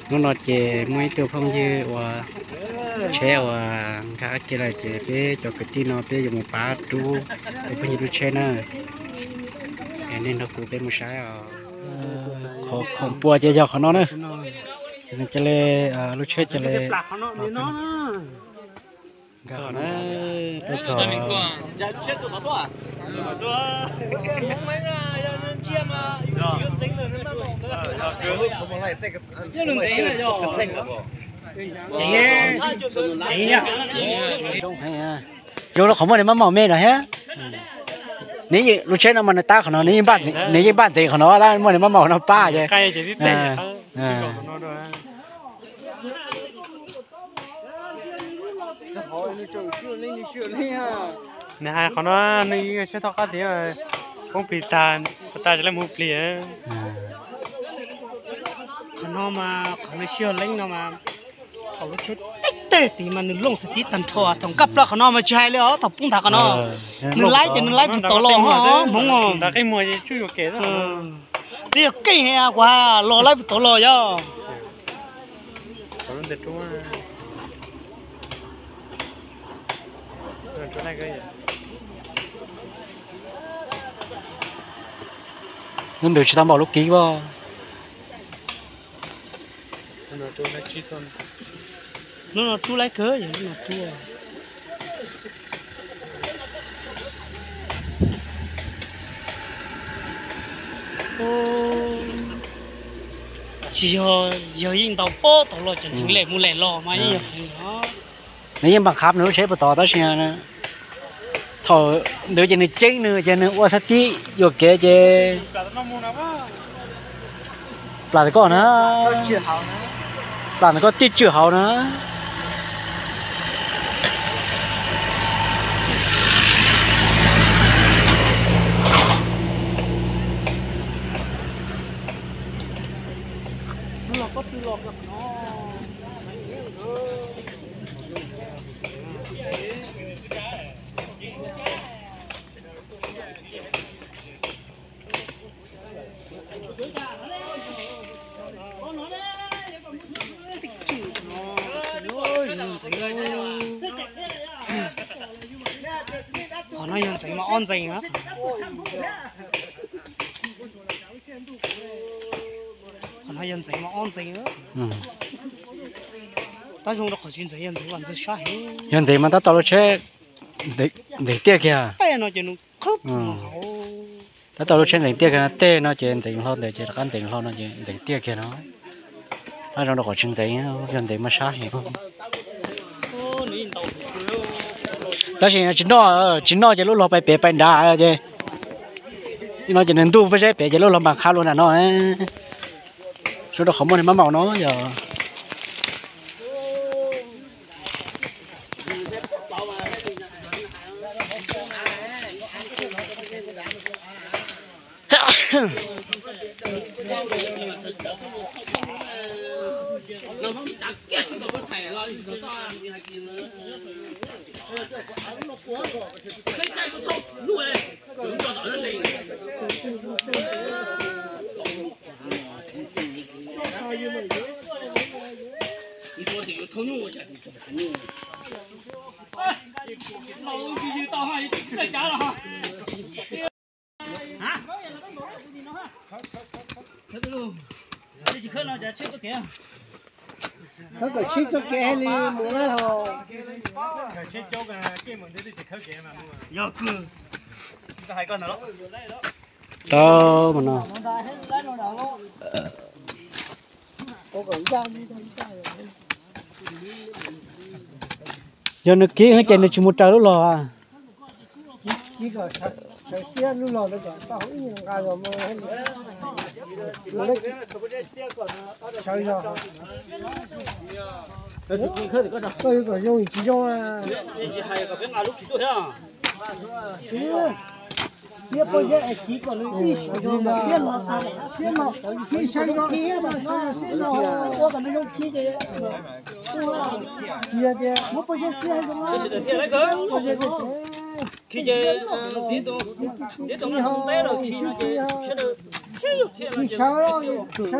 Hnub no ces muaj ib tug phooj ywg uas tsheb uas nkag kiag lawm ces peb cov kwv tij no peb yuav mus pab rub tus phooj ywg lub tsheb na. Nej nrog kuv peb mus saib os. Qhov khoom pua ces yog qhov no na. Ces nws cia li, lub tsheb cia li nkag na, tuaj txog. Zoo rau qhov muaj niag maj maum me no thiab. Nws lub tsheb no mas nws tab qhov no, nws yeej npaj ntxeev qhov no tab muaj niag maj maum no pab ces. Nws hais qhov no nws yeej siab thoj qab tiag, poob plig tag, tag tsis laj mus plig. Qhov no mas qhov nws sib leeb no mas thaum lub tsheb teb teg tid mas nws looj xwb tib tag nrho, thaum nkaj plaws qhov no mas tsis hais li os, thaum poob nthav qhov no nws laib ces nws laib puv tod los ho hmoov os. Twb yog keej he kuv los laib puv tod los yog. Lub ntawd tsis tau npaum lub kiv as. Lub no rub laib kawg, yog lub no rub. Tsis yog, yog yeej ntaus pob tod los cov neeg lem mus lem los mas yeej yog heev os. Nws yeej npaj khab nws lub tsheb puas tod tab sis thaum ntawd ces nws ceeb nws ces nws ua xab tib yuam kev ces plam ntawm koj na, plam ntawm koj tij tswm hauv na. Qhov no yog ntxeev mas ob ntxees na. Qhov no yog ntxeev mas ob ntxees. Tab zoo rau qhov tsis ntxeev yog ntxeev mas ntxeev sab heev. Yog ntxeev mas tab tom lub tsheb ntxeev tiaj kiag. Tab tom lub tsheb ntxeev tiaj kiag no, tej no ces ntxeev hlo ntawd ces rov qab ntxeev hlo no ces ntxeev tiaj kiag no. Tab zoo rau qhov tsis ntxeev, yog ntxeev mas sab heev. Tab sis tsis noj, tsis noj ces lub log pais pem pais nrad ces no ces nws ntuj peb zeb pem ces lub log npaj qhab lub nram no. Zoo rau qhov muaj niag mab maum no yog. Khawb kom tsheb txoj kev hais li mus na ho. Tau mas no. Yog nws kiv ces nws tsis mus raws lub log. Koj yuav kom zoo tsis zoo. Xiab pob zeb es kiv kom nws ib sawv zoo, xiab no, xiab no, xiab no, xiab no, ua kom nws zoo khi ces, tsis yog tias muab pob zeb xiab zoo, pob zeb tiag tiag. Khi ces txiv tus, txiv tus no ntub teb los khi no ces sawv daws tsheb yus thiaj no ces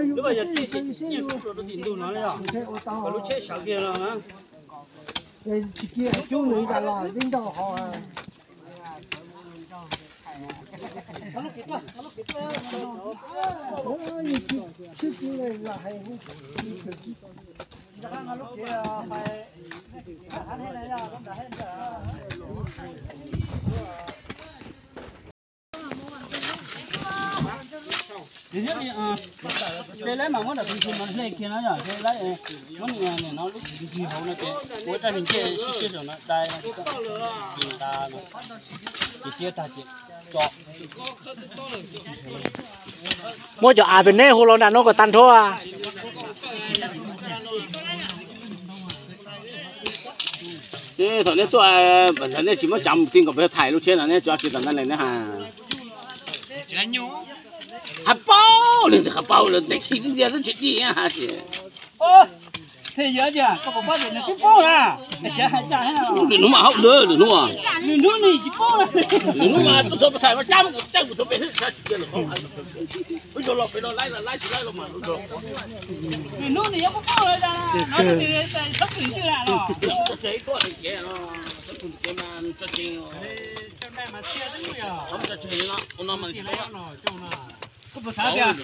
lub vas yog tsheb ces nyiaj rau rau tim ntug no yog kom lub tsheb sawv kiag no na. Ces lawv mas muab nram tus ntxhw no hle kiag no yog ces lawv muab nim no lub ntxhw hauv no ces ua raj ncej siab siab rau no dai no, ces siab tag ces tso. Muab cov av pem neb hu los nram no kom tag nrho. Thaum neb tuaj, nej tsis muab tsav mus ti nkaus pem thaim lub tsheb no neb tsis tsis tau nab lees neb has. Has paub li has paub lawm ntev khi tib ntxias twb tsis dij has. Thiaj yuav tias koj puas paub tias nws twb paub na, lwm hnub mas haub lwm hnub, lwm hnub nws tsis paub na, lwm hnub mas tus thaum pem thaim mas cab mus cab mus thaum pem tsis cia lawm. Wb yog los pem no laib los laib tsis laib los mas lwm hnub nws yuav paub paub lawm no, txhob kwm xwb no, txhob kwm kev no, txhob kwm kev mas tso tseg, tso tseg no, ua no mas Koj puas xav tias,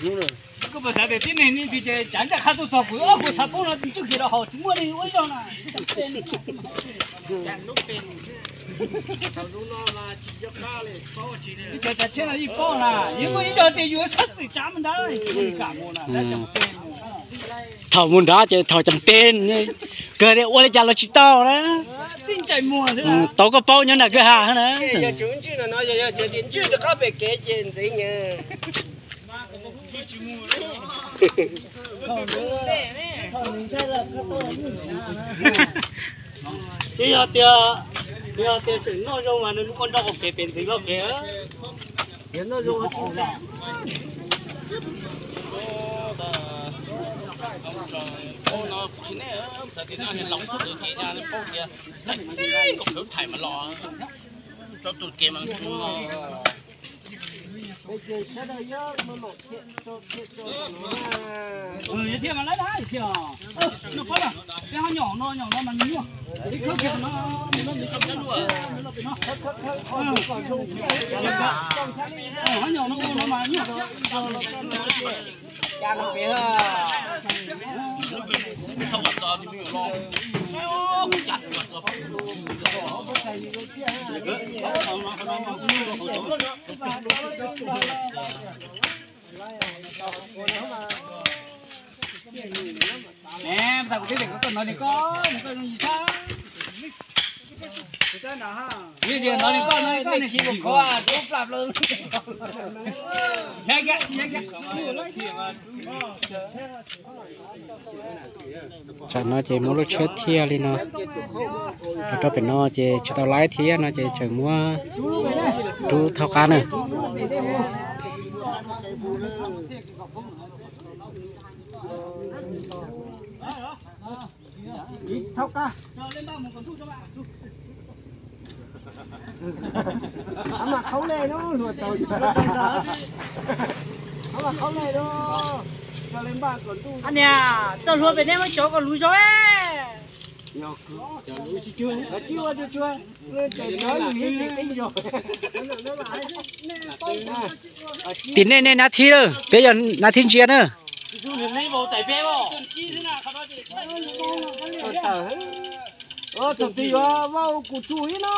koj puas xav tias tib neeg leej twg ces tsav ntsej qab tuaj txog kuv, koj xav paub no txuj kev rau hauv tsis muaj li ua ib zaug na. Cov tsav tsheb no yeej paub na, yeej muaj ib zaug tias yus txhob txwm tsav mus nrad, tsis muaj li kam mus na. Thaum mus nrad ces thaum cas pes, kawg tias ua li cas los tsis tau na. Tau koj paub nyob nram kwj ha na. Ces yog tias, yog tias tseem noj zoo mas nws ua nroj hauv kev pem ntxeev loj kev. Paub no, kuv tsis ne, xav tias nej los kuv tus ces nyaj nej paub tias tib nkaus khawv thaim mas los tso tus kev mas tsuas no. Thiaj mas lawv thiaj no paub na, peb ho nyom no nyom no mas nws nyuaj, ib khawb kiag no, nws no nws tau peb no, nws los pem no, ho nyom no ua no mas nyuaj. Ne, tas kuv twb tias koj hnov li koj, koj zoo yim sab. Kuv twb tias hnov li koj, hnov li koj ne. Tsam no ces muab lub tsheb thiaj li no los rau pem no ces tsis tau laib thiab no ces tseem muab rub thaub qab na. Niam, txoj hlua pem nej muab cov kom luv zog. Tim nej nej nab thib, peb yog nab thib ntsia na. Tus twg yuav vau kuv tsuj ib no.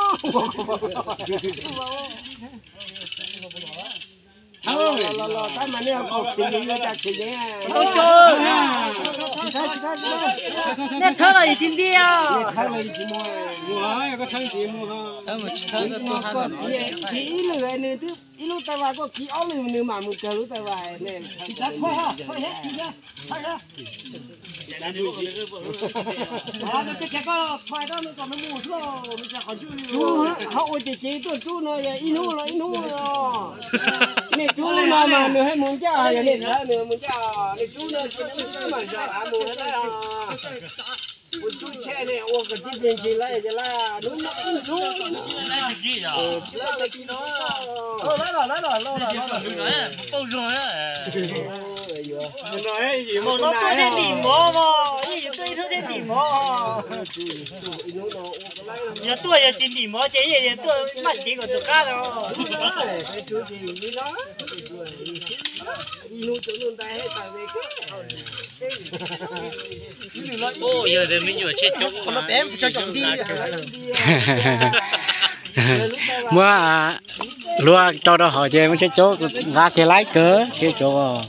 Nej thawb los yus tsis nti os. Ib lwm nws twb ib lub tawb vas koj kiv ob lwm nws mam mus kawg lub tawb vas. Ho ua ces ces tuaj rub no yog ib hnub los ib hnub. Nej rub no mas nws haj mus ncaj, yog nej thawb nws mus ncaj, nej rub no ces nws mam zam av mus os. Ua tub tshaj ne, ua kom tib pliag ntsis lawm ces lawm, hnub no hnub no. Mus no tuaj thiaj ntim mov mog, yeej yuav tuaj ib hnub thiaj ntim mov. Yog tuaj yog tsis ntim mov ces yeej yuav tuaj maj cev kom tus qab no. Yog tias me nyuam tseb coob, muab hlua rau rau hauv ces muab tseb coob nqa kiag laib kawg tseb coob.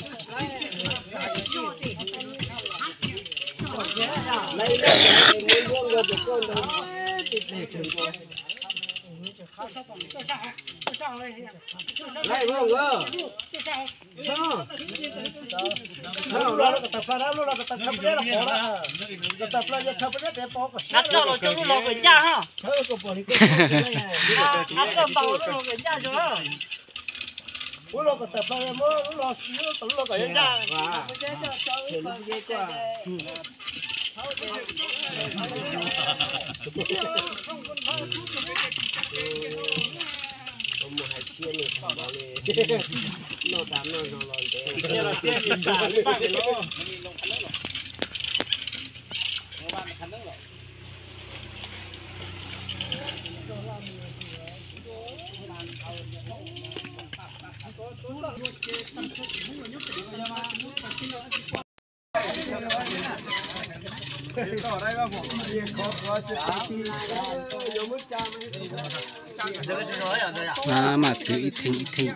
Hnav roj los coj lub los kom ncaj ha. Hnav roj npaum lub los kom ncaj zoo. Mas twv ib theej ib theej.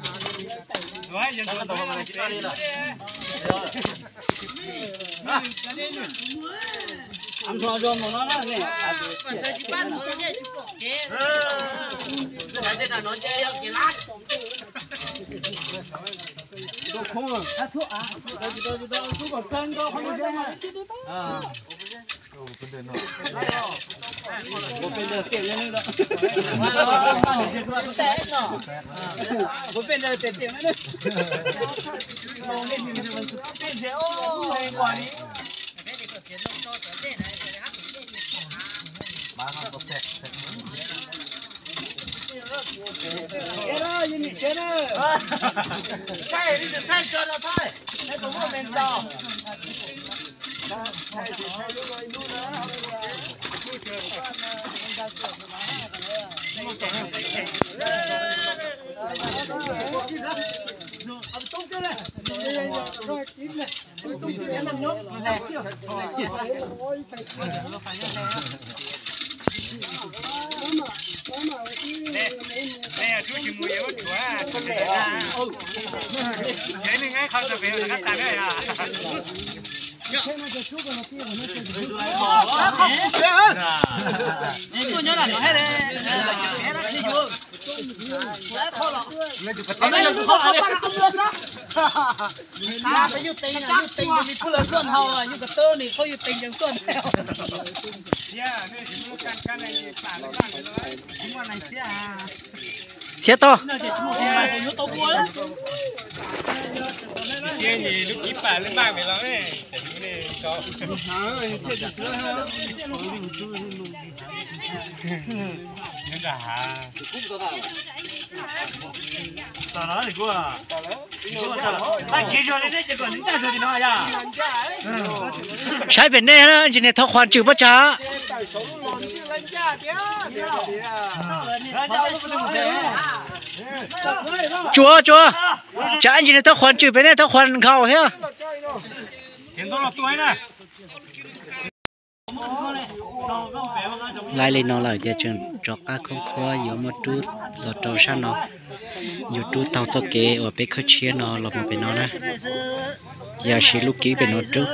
Siab tog. Saib pem nej na, ntsis niag thab qhuas tswm pob tsav. Tsuav, tsuav, tsam ntsis niag thab qhuas tswm pem nej, thab qhuas nkhaus thiab. Laib li no lawm ces tseem rov qab khoob khuab yuav muab rub los rau sab no. Yuav rub taug txoj kev uas peb khawb tshiab no los mus pem no na. Yog siv lub kib pem no rub.